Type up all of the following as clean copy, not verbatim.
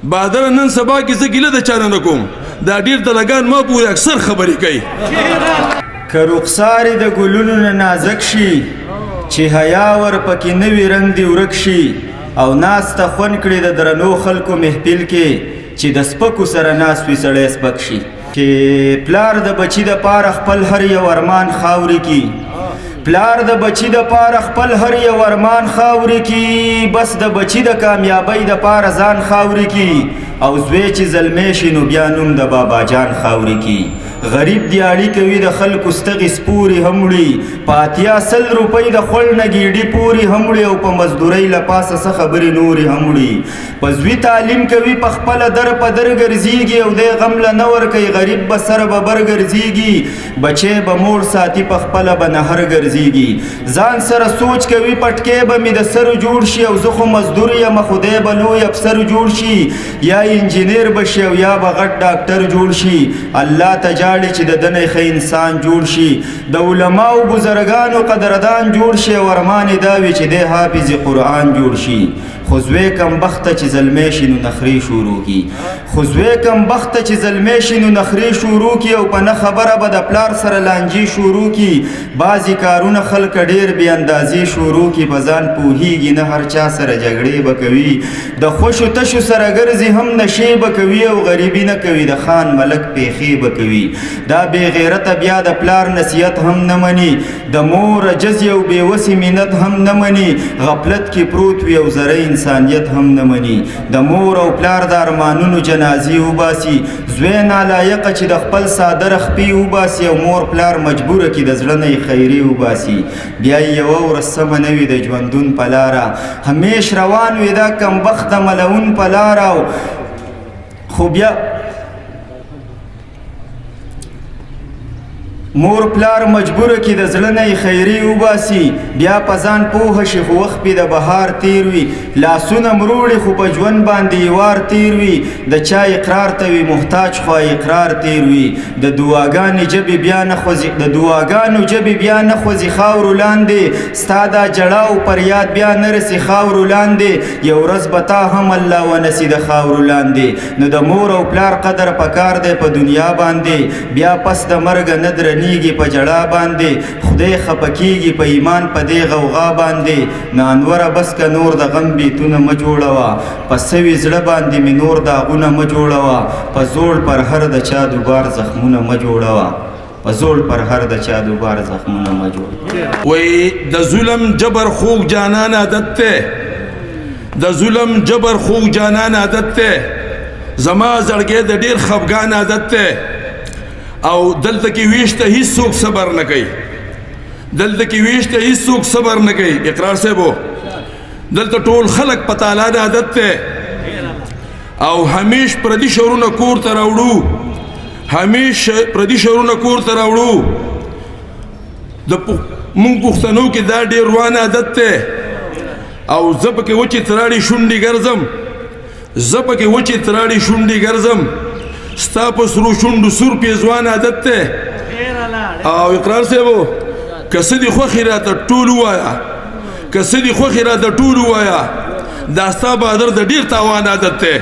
بادر نن سبا کې زه ګیله د چا نه کوم، دا ډیر دلګان ما پورې اکثر خبرې کوي. که رخسارې د ګلونو نه نازک شي، چې حیا ور پکې نه وي رنګ دې ورک شي، او ناسته خوند کړي د درنو خلکو محفل کې، چې د سپکو سره ناست وي سړی سپک شي. چې پلار د بچي د پاره خپل هر یو ارمان خاورې کی، پلار د بچي د پاره خپل هر یو ارمان خاورې کی، بس د بچي د کامیابۍ د پاره ځان خاورې کی، او زوی چې زلمی شي نو بیا نوم د بابا جان خاورې کی. غریب دیاړي کوي د خلکو ستغې سپورې هم وړي، په 80 روپۍ د خوړ نه ګیډي پورې هم وړي، او په مزدورۍ له پاسه څه خبرې نورې هم وړي. په زوی تعلیم کوي په خپله در په در ګرځېږي، او دی غم له نه ورکوي غریب به سر به بر ګرځېږي، بچی به موړ ساتي په خپله به نهر ګرځېږي. ځان سره سوچ کوي پټکی به مې د سر جوړ شي، او زه خو مزدور یم خو دی به لوی افسر جوړ شي، یا انجینر به شي او یا به غټ ډاکټر جوړ شي. الله ته ژاړي چې د ده نه ښه انسان جوړ شي، د علماو بزرګانو قدردان جوړ شي، او ارمان یې دا وي چې دی حافظ قرآن جوړ شي. خو زوی کمبخته چې زلمی شي نو نخرې شروع کړي، خو زوی کمبخته چې زلمی شي نو نخرې شروع کړي، او په نه خبره به د پلار سره لانجې شروع کړي. بعضې کارونه خلک ډېر بې اندازې شروع کړي، په ځان پوهېږي نه، هر چا سره جګړې به کوي، د خوشو تشو سره ګرځي هم نشې به کوي، او غریبي نه کوي د خان ملک پېښې به کوي. دا بې غیرته بیا د پلار نصیحت هم نه مني، د مور عجزي او بې وسې منت هم نه مني، غفلت کې پروت وي او زره انسانیت هم نه مني. د مور او پلار د ارمانونو جنازې وباسي، زوی نالایقه چې د خپل څادر خپې وباسي، او مور پلار مجبوره کړي د زړه نه یې خیرې وباسي. بیا یې یوه ورځ سمه نه وي د ژوندون په لاره، همیش روان وي دا کمبخته ملعون په لاره، او خو بیا مور پلار مجبوره کړي د زړه نه یې خیرې وباسي. بیا په ځان پوه شي خو وخت پې د بهار تیر وي، لاسونه مروړي خو په ژوند باندې یې وار تیر وي، د چا اقرار ته وي محتاج خو اقرار تیر وي. د دعاګانې ژبې بیا نه خوځي، د دعاګانو ژبې بیا نه خوځي خاورو لاندې، ستا دا ژړا او فریاد بیا نه رسي خاورو لاندې، یو ورځ به تا هم الله ونسي د خاورو لاندې. نو د مور او پلار قدر پکار دی په دنیا باندې، بیا پس د مرګه نه درنېږي په جړا باندې، خدای خپه کېږي په ایمان په دې غوغا باندې. نو انوره بس که نور د غم بیتونه مه جوړوه، په سوي زړه باندې مې نور داغونه مه جوړوه، په زوړ پرهر د چا دوبار زخمونه مه جوړوه، په زوړ پرهر د چا دوبار زخمونه مه جوړوه. وایي د ظلم جبر خوږ جانان عادت دی، د ظلم جبر خوږ جانان عادت دی، زما زړګی د ډېر خفګان عادت دی، او دلته کې ویش ته هیڅوک صبر نه کوي، دلته کې ویش ته هیڅوک صبر نه کوي. اقرار صاحب دلته ټول خلک په تالان عادت دی، او همیش پردي شعرونه کور ته راوړو، همیش پردي شعرونه کور ته راوړو. د مونږ پښتنو کې دا ډېر روان عادت دی، او زه پکې وچې تراړې شونډې ګرځم، زه پکې وچې تراړې شونډې ګرځم، ستا په سرو شونډو سور پیزوان عادت دی. او اقرار صاحب که څه دې خوښې راته ټول ووایه، که څه دې خوښې راته ټول ووایه، دا ستا بادر د ډېر تاوان عادت دی.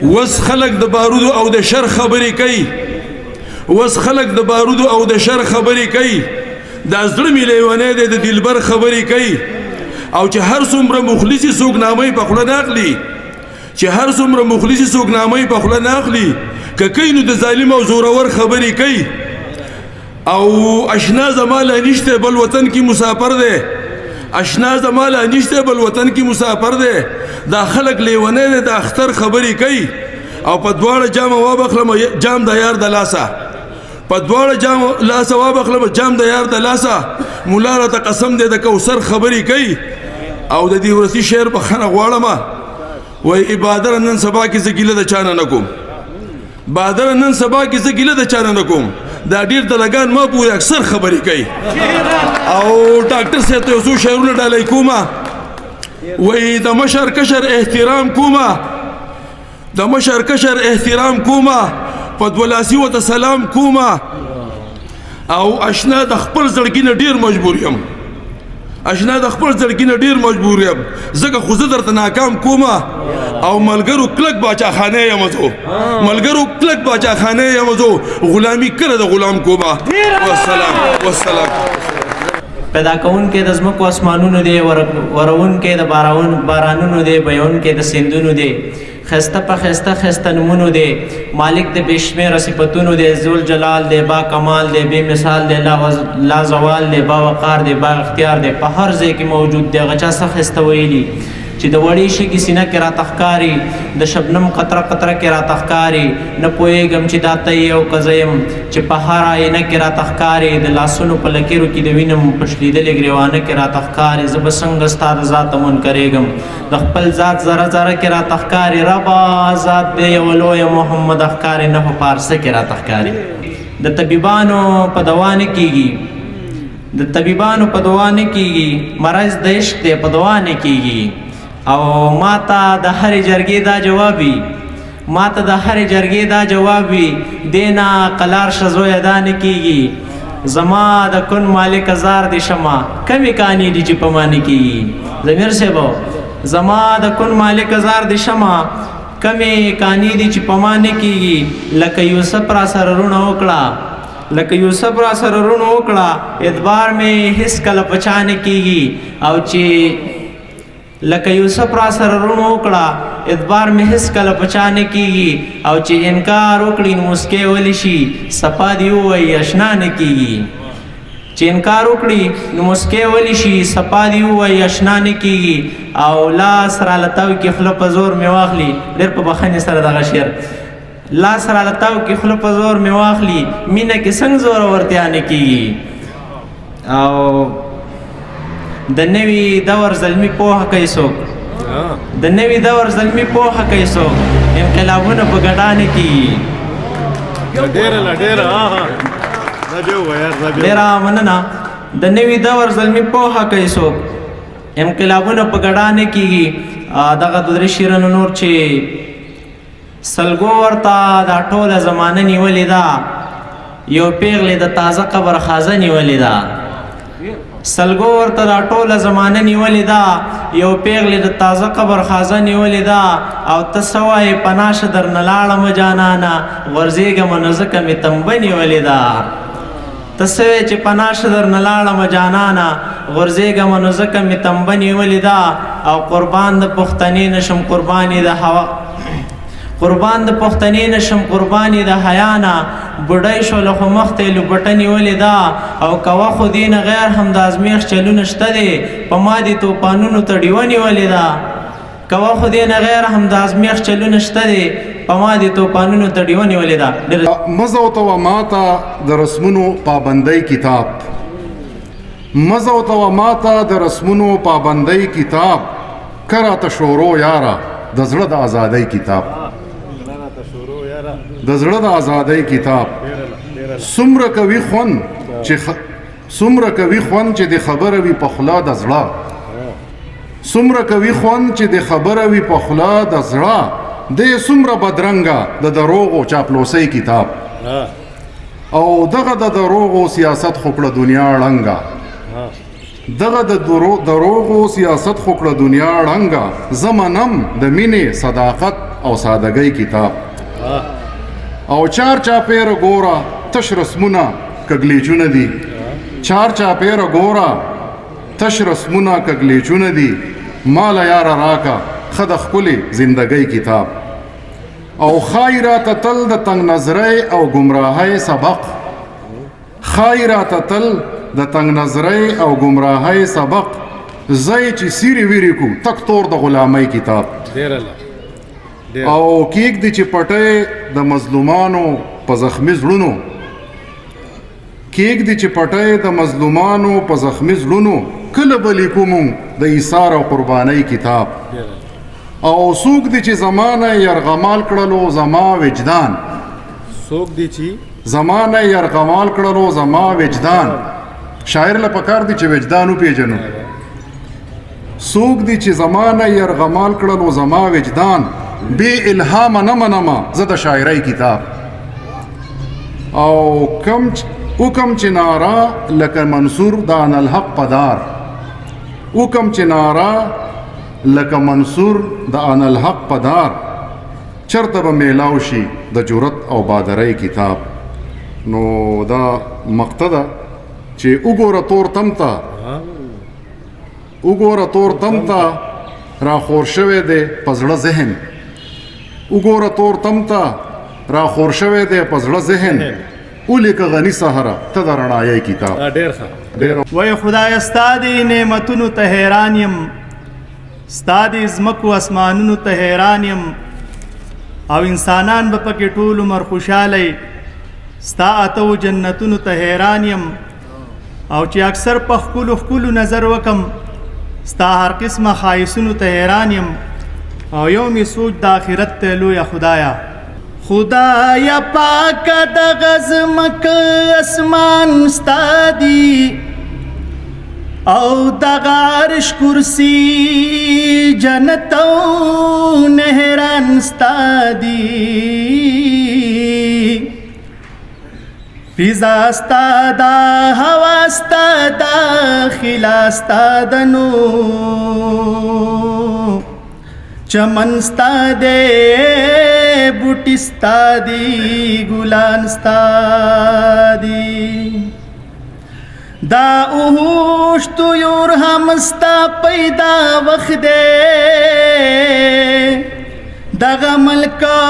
وس خلک د بارودو او د شر خبرې کوي، وس خلک د بارودو او د شر خبرې کوي، دا زړه مې لیونی دی د دلبر خبرې کوي. او چې هر څومره مخلصي څوک نامې په خوله نه اخلي، چې هر څومره مخلصي څوک نامې په خوله نه اخلي، که کوي نو د ظالم او زورور خبرې کوي. او اشنا زما لا نشته بل وطن کې مسافر دی، اشنا زما لا نشته بل وطن کې مسافر دی، دا خلک لیونی دی د اختر خبرې کوي. او په دواړه جامه وابخلم جام د یار د لاسه، په دواړه جام لاسه وابخلم جام د یار د لاسه، مولا راته قسم دی د کوثر خبرې کوي. او د دې ورسي شعر بخښنه غواړم، وایي عبادت نن سبا کې زه ګیله د چا نه نه کوم، بادر نن سبا کې زه ګیله د چا نه نه کوم، دا ډېر دلګان ما پورې اکثر خبرې کوي. او ډاکټر صاحب ته یو څو شعرونه ډالۍ کومه، وایي د مشر کشر احترام کومه، د مشر کشر احترام کومه، په دولاسي ورته سلام کومه. او اشنا د خپل زړګي نه ډېر مجبور یم، اشنا د خپل زړګي نه ډیر مجبور یم، ځکه خو زه درته ناکام کومه. او ملګرو کلک باچاخانه یم زه، ملګرو کلک باچاخانه یم زه، غلامي کله د غلام کومه. والسلام والسلام. پیدا کوونکی د ځمکو اسمانونو دی، ورونکی د بارانونو دی، بیونکی د سیندونو دی، خسته په خسته خسته نمونو دی، مالک د بې شمېره صفتونو دی، ذوالجلال دی، با کمال دی، بې مثال دی، لا زوال دی، با وقار دی، با اختیار دی، په هر ځای کې موجود دی. هغه چا څه ښایسته ویلي چې د وړې شګې سینه کې راته ښکاري، د شبنم قطره قطره کې راته ښکاري، نه پوهېږم چې دا ته یې او که زه یم، چې په هره آینه کې راته ښکاري، د لاسونو په لکیرو کې د وینم په شلېدلې ګرېوانه کې راته ښکاري، زه به څنګه ستا د ذاته منکرېږم، د خپل ذات ذره ذره کې راته ښکاري، ربا ذات دی یو لوی محمد ښکاري، نه په پارسه کې راته ښکاري. د طبیبانو په دوا نه کېږي، د طبیبانو په دوا نه کېږي، مرض د عشق دی په دوا نه کېږي. او ماته د هرې جرګې دا جواب وي، ماته د هرې جرګې دا جواب وي، دینا قلار شه زویه دا نه کېږي، زما د کون مالک زار دې شمه، کمې کانې دي چې په ما نه کېږي. ضمیر صاحب، زما د کون مالک زار دې شمه، کمې کانې دي چې په ما نه کېږي، لکه یوسف را سره رونه وکړه، لکه یوسف را سره رونه وکړه، اعتبار مې هېڅ کله په چا نه کېږي. او چې لکه یوسف را سره رونه وکړه، اعتبار مې هېڅ کله په چا نه کېږي، او چې انکار وکړي نو موسکی ولي شي، صفا دې ووایي اشنا نه کېږي. چې انکار وکړي نو موسکی ولي شي، صفا دې ووایي اشنا نه کېږي. او لاس راله تاو کې خوله په زور مې واخلي، ډېر په بخښنې سره دغه شعر، لاس راله تاو کې خوله په زور مې واخلي، مینه کې څنګه زورورتیا نه کېږي. او د نوي دور زلمي پوهه کوي څوک، د نوي دور زلمي پوهه کوي څوک، انقلابونه په ګډا نه کېږي. ډېره مننه. د نوي دور زلمي پوهه کوي څوک، انقلابونه په ګډا نه کېږي. دغه د درې شعرونو نور چې سلګو ورته دا ټوله زمانه نیولې ده، یو پیغلې د تازه قبر خازه نیولې ده، سلګو ورته دا ټوله زمانه نیولې ده، یو پیغلې د تازه قبر خازه نیولې ده، او ته څه وایې پناه شه درنه لاړم جانانه، غورځېږم نو ځکه مې تنبه نیولې ده. ته څه وایې چې پناه شه درنه لاړم جانانه، غورځېږم نو ځکه مې تنبه نیولې ده، او قربان د پښتنې نشم قرباني د هوا، قربان د پښتنې نشم قرباني د حیا نه، بوډۍ شوله خو مخ ته یې لوپټه نیولې ده، او کوه خو دې نه غیر هم د ازمېښت چلونه شته دی، په ما دې توپانونو ته ډیوه نیولې ده، کوه خو دې نه غیر هم د ازمېښت چلونه شته دی، په ما دې توپانونو ته ډیوه نیولې ده. مزه ماته د رسمونو پابندۍ کتاب، مزه ماته د رسمونو پابندۍ کتاب، کراته شورو یاره د زړه د ازادۍ کتاب، د زړه د ازادۍ کتاب. څومره کوي خوند چې څومره کوي خوند چې د خبره وي په خوله د زړه، څومره کوي خوند چې د خبره وي په خوله د زړه، دی څومره بدرنګه د دروغو چاپلوسۍ کتاب. او دغه د دروغو سیاست خو کړه دنیا ړنګه، دغه د دروغو سیاست خو کړه دنیا ړنګه، زه منم د مینې صداقت او سادګۍ کتاب. او چار چاپېره ګوره تش رسمونه کږلیچونه دي، چار چاپېره ګوره تش رسمونه کږلیچونه دي، ماله یاره راکه ښه د ښکلې زندګۍ کتاب. او ښایي راته تل د تنګ نظرۍ او ګمراهۍ سبق، ښایي راته تل د تنګ نظرۍ او ګمراهۍ سبق، زه یې چې سیرې ویرې کو تک تور د غلامۍ کتاب. او کېږدي چې پټۍ د مظلومانو په زخمي زړونو، کېږدي چې پټۍ د مظلومانو په زخمي زړونو، کله به لیکو مونږ د ایثار او قربانۍ کتاب. او څوک دي چې زمانه یرغمال کړلو زما وجدان، څوک دي چې زمانه یرغمال کړلو زما وجدان، شاعر له پکار دي چې وجدان وپېژنو. څوک دي چې زمانه یرغمال کړلو زما وجدان، بې الهامه نه منمه زه د شاعرۍ کتاب. او کم وکم چې ناره لکه منصور د انالحق پدار، وکم چې نارا لکه منصور د ان الحق پدار، چرته به میلاو شي د جرأت او بادرۍ کتاب. نو دا مقطع ده چې وګوره تور تم ته، وګوره تور تم ته را خور شوی دی په زړه ذهن، وګوره تور تم ته را خور شوی دی په زړه ذهن، ولیکه غني سهره ته د رڼایۍ کتاب. ډېر ښه. ډېر. وای خدای، ستا دې نعمتونو ته حیران یم، ستا دې ځمکو اسمانونو ته حیران یم، او انسانان به پکې ټول عمر خوشحاله وي. ستا اتو جنتونو ته حیران یم، او چې اکثر په ښکلو ښکلو نظر وکم، ستا هر قسمه ښایستونو ته حیران یم، او یو مې سوچ د آخرت ته لویه خدایا. خدایا پاک دغه ځمکه اسمان ستا دي، او دغه عرش کرسی جنت او نهران ستا دي، فضا ستا دا، هوا ستا دا، خلا ستا د نو، چمن ستا دی، بوټي ستا دي، ګلان ستا دي، دا اوښ طیور هم ستا پیدا وخت دی، دغه ملک او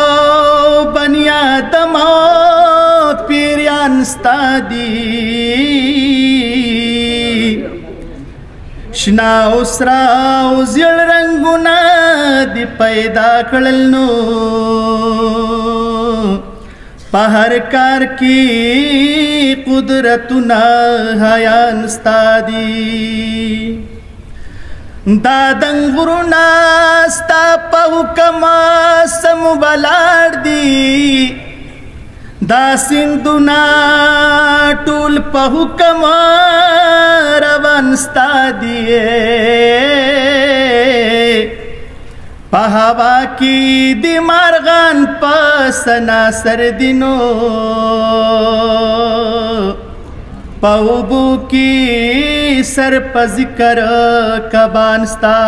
بني آدم او پیریان ستا دي، شنه او سره او زیړ رنګونه دي پیدا کړل، نو په هر کار کې قدرتونه حیان ستا دي، دا دنګرونه ستا په حکم سم ولاړ دي، دا سیندونه ټول په حکم روان ستا دي، په هوا کې دي مارغان په سنا سر دینو، په اوبو کې سر په ذکر کبان ستا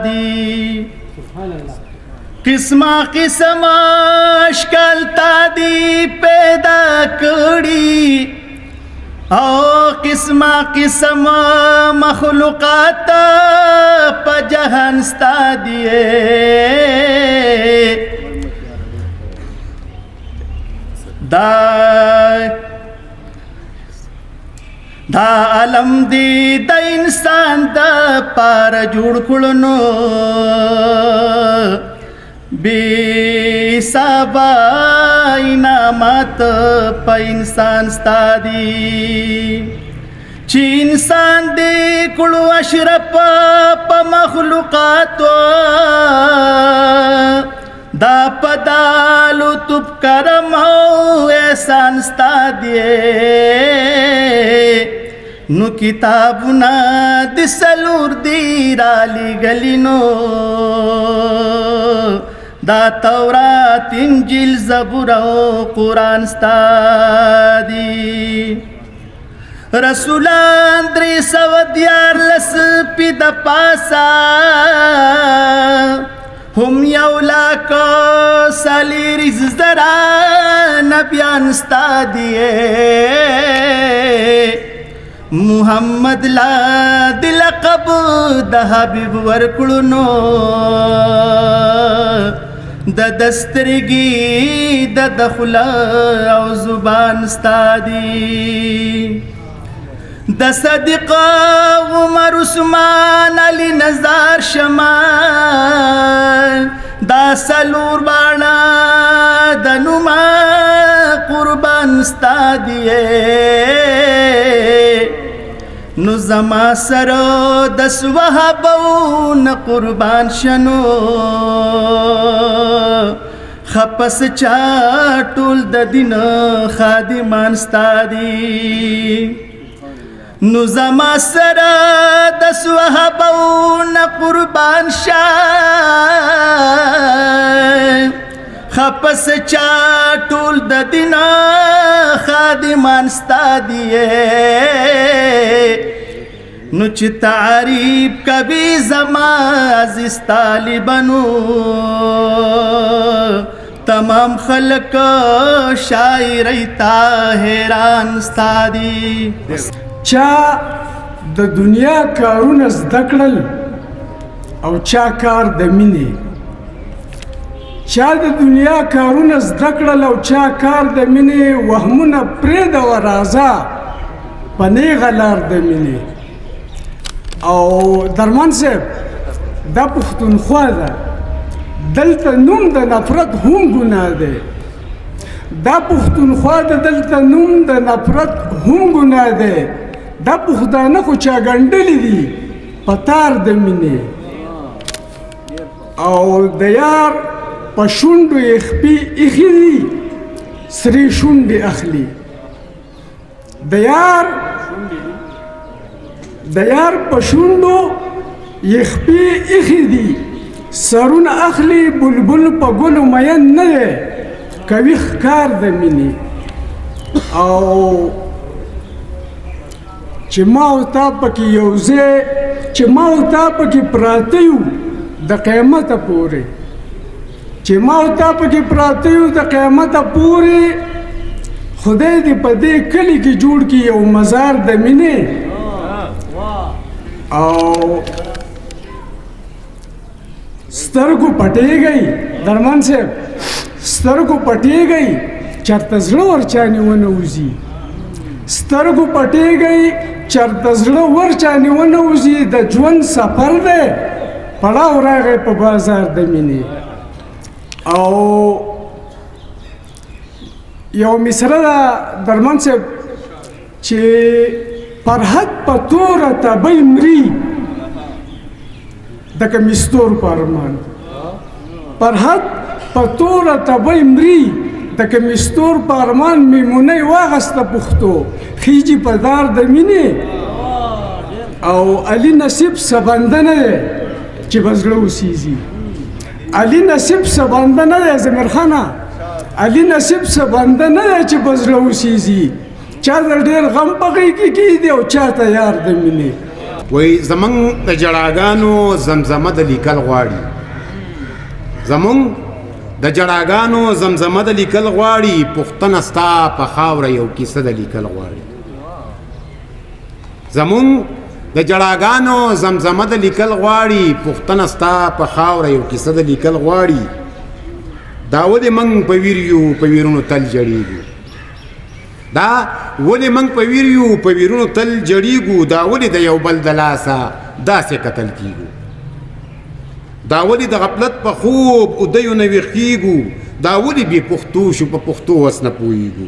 دي، قسمه قسمه اشکال تا دي پیدا کړي، او قسمه قسمه مخلوقات په جهان ستا دي، دا دا عالم دی د انسان د پار جوړ کړو، نو بے حسابه انعامات په انسان ستا دي، چې انسان دی کړو اشرف په مخلوقاتو، دا په دالو تب کرم او احسان ستا دی، نو کتابونه د سلور دی را لېږلي، نو دا تورات انجیل زبور او قرآن ستا دی، رسولان 313 پی د پاسا، هم 1,40,000 نبیان ستا دی، محمد لا د لقب د حبیب ورکړو، نو د دسترګي د دخلا او زبان ستا دی، د صدیق عمر عثمان علی نظر شمال، دا سلور باڼه د نوما قربان ستا دی، نو زما سره د صحابو نه قربان شنو، خپس چا ټول د دین خادمان ستا دي، نو زما سره د صحابو نه قربان شه، خپس چا ټول د دین خادمان ستا دي. نو چې تعریف کوي زما عزیز طالبانو، تمام خلق شاعرۍ ته حیران ستا دي. چا د دنیا کارونه زده کړل او چا کار د مینې، چا د دنیا کارونه زده کړل او چا کار د مینې، وهمونه پرېږده وه راځه په نېغه لار د مینې. او درمان صاحب دا پښتونخوا ده، دلته نوم د نفرت هم ګناه دی. دا پښتونخوا ده، دلته نوم د نفرت هم ګناه دی. دا پښتانه خو چا ګنډلي دي په تار د مینې، او د یار په شونډو یې خپې ایښي دي، سرې شونډې اخلي. د یار په شونډو یې خپې ایښي دي، سرونه اخلي. بلبل په ګلو مین نه دی، کوي ښکار د مینې. او چې ما او تا پکې یو ځای، چې ما او تا پکې پراته یو د قیامته پورې، چې ما او تا پکې پراته یو د قیامته پورې، خدای دې په دې کلي کې جوړ کړي یو مزار د مینې. او سترګو پټېږئ درمان صاحب، سترګو پټېږئ چېرته زړه ورچانې ونه وځي، سترګو پټېږئ چېرته زړه ورچانې ونه وځي. د ژوند سفر دی، پړاو راغی په بازار د مینې. او یو مصره ده درمان صاحب، چې فرحت په توره تبۍ مري دکه مستور په ارمان، فرحت په توره تبۍ مري دکه مستور په ارمان. میمونۍ واغسته پښتو خیجي په دار د مینې. او علي نصیب څه بنده نه دی چې په زړه وسیځي، علي نصیب څه بنده نه دی زمیر خانه، علي نصیب څه بنده نه دی چې په زړه وسیځي. چا د ډېر غم په غېږ کې کېږدي او چا ته یار د مینې. وایي زمونږ د جړاګانو زمزمه د لیکل غواړي، زمونږ د جړاګانو زمزمه د لیکل غواړي، پښتنه ستا په خاوره یو کیسه د لیکل غواړي. زمونږ د جړاګانو زمزمه د لیکل غواړي، پښتنه ستا په خاوره یو کیسه د لیکل غواړي. دا ولې موږ په ویر یو په ویرونو تل جړېږو، دا ولې موږ په ویر یو په ویرونو تل جړېږو، دا ولې د یو بل د لاسه داسې قتل کېږو، دا ولې د غفلت په خوب اودیو نه ویښېږو، دا ولې بې پښتو شو په پښتو اوس نه پوهېږو،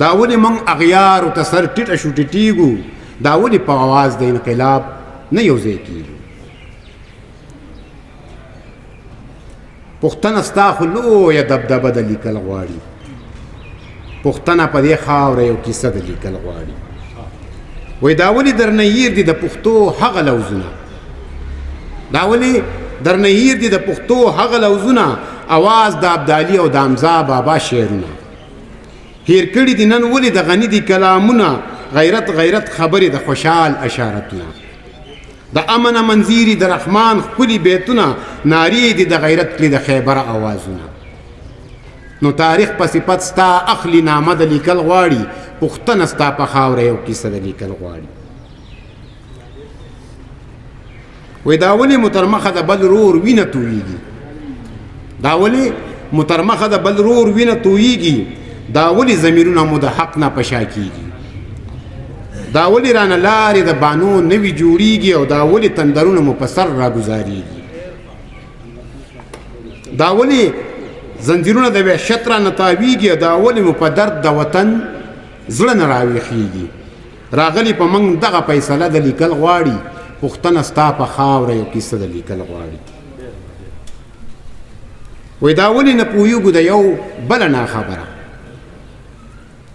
دا ولې موږ اغیارو ته سر ټیټه شو ټیټېږو، دا ولې په اواز د انقلاب نه یو ځای کېږو. پښتنه ستا خو لویه دبدبه د لیکل غواړي، پښتنه په دې خاوره یو کیسه د لیکل غواړي. وایي دا ولې درنه هېر دي د پښتو هغه لوظونه، دا ولې درنه هېر دي د پښتو هغه لوظونه، اواز د ابدالي او د حمزه بابا شعرونه هېر کړي دي نن ولې د غني دي کلامونه، غیرت غیرت خبرې د خوشحال اشارتونه، د امن منظیري د رحمان ښکلي بیتونه، نارې دي د غیرت کړي د خیبر اوازونه. نو تاریخ په صفت ستا اخلي نامه د لیکل غواړي، پښتنه ستا په خاوره یو کیسه د لیکل غواړي. وایي دا ولې مو تر مخه د بل رور وینه تویږي، دا ولې مو تر مخه د بل رور وینه تویږي، دا ولې ضمیرونه مو د حق نه په شا کیږي، دا ولې رانه لارې د بانو نوي جوړیږي، او دا ولې تندرونه مو په سر راګوزاریږي، دا ولې زنځیرونه د وحشت رانه تاویږي، دا ولې مو په درد د وطن زړه نه راویښیږي. راغلي په موږ دغه فیصله د لیکل غواړي، پښتنه ستا په خاوره یو کیسه د لیکل غواړي. وایي دا ولې نه پوهیږو د یو بله ناخبره،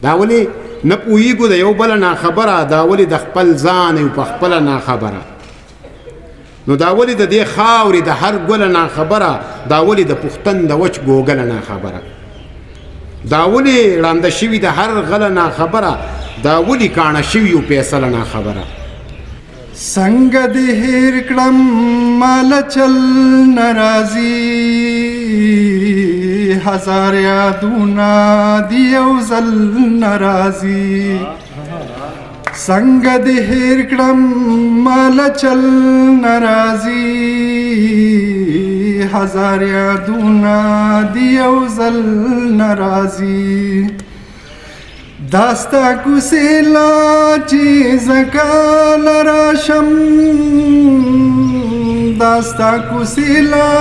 دا ولې نه پوهیږو د یو بله ناخبره، دا ولې د خپل ځان یو په خپله ناخبره، نو دا ولې د دې خاورې د هر ګله ناخبره، دا ولې د پښتن د وچ ګوګله ناخبره، دا ولې ړانده شوي د هر غله ناخبره، دا ولې کاڼه شوي یو فیصله ناخبره. څنګه دې هیر کړم مال چل ناراضي، هزار یادونه دی یو ځل ناراضي. څنګه دې هیر کړم مال چل ناراضي، هزار یادونه دی یو ځل ناراضي. داستا کوسې لا چې زکال راشم، داستا کوسې لا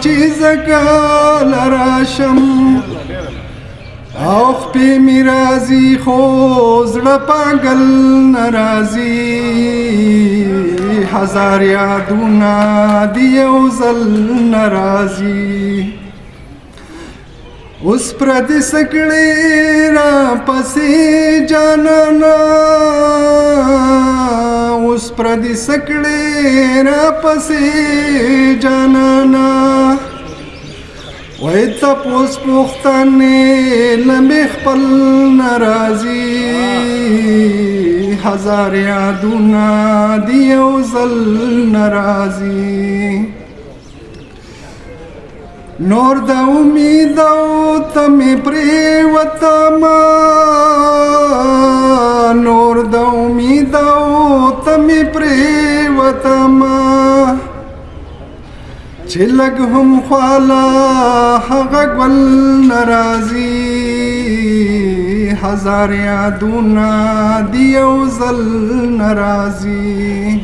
چې زکال راشم، او خپې مې راځي خو زړه پاګل نه راځي. هزار یادونه دي یو ځل نه راځي. اوس پردې سکړې را پسې جانانا، اوس پردې سکړې را پسې جانانا، وای تپوس پوښتنې لمې خپل ناراضي. هزار یادونه دي یو ځل ناراضي. نور د امید او ته مې پرېوتم، نور د امید او ته مې پرېوتم، چې لږ هم خواله هغه ګل نه راځي. هزار یادونه دي یو ځل نه راځي.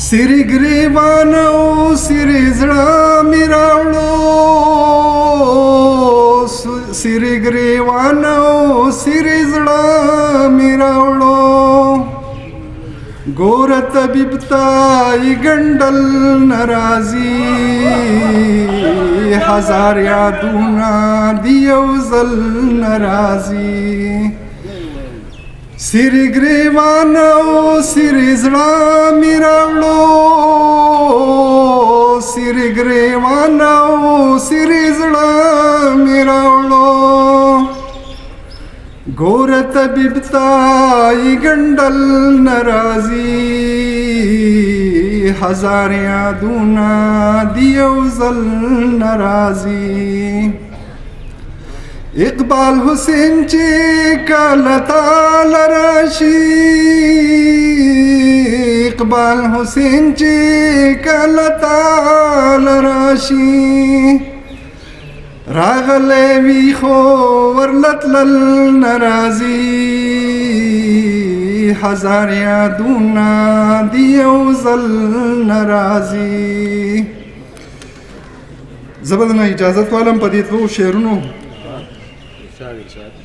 سری ګریوان او سری زړه مې راوړو، سری ګریوان او سری زړه مې راوړو، ګوره طبیب ته یې ګنډل نه راځي. هزار یادونه دي یو ځل نه راځي. سری ګریوان او سری زړه مې راوړو، سری ګریوان او سری زړه مې راوړو، ګوره طبیب ته یې ګنډل نه راځي. هزار یادونه دي یو ځل نه راځي. اقبال حسین چې کله تاله راشي، اقبال حسین چې کله تاله راشي، راغلی وي خو ورله تلل نه راځي. هزار یادونه دي یو ځل نه راځي. زه به درنه اجازت والم په دې دوو شعرونو.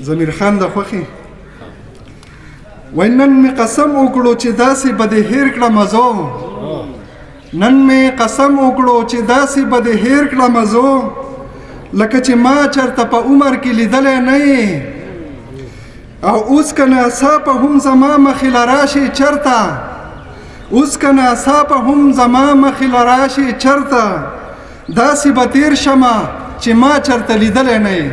ضمیر خان د خوښې وای نن مې قسم وکړو چې داسې به دې هېر کړم زه، نن مې قسم وکړو چې داسې به دې هېر کړم زه، لکه چې ما چېرته په عمر کې لیدلی نه یې، او اوس که ناڅاپه هم زما مخې له راشې چېرته، اوس که ناڅاپه هم زما مخې له راشې چېرته، داسې به تېر شمه چې ما چېرته لیدلی نه یې.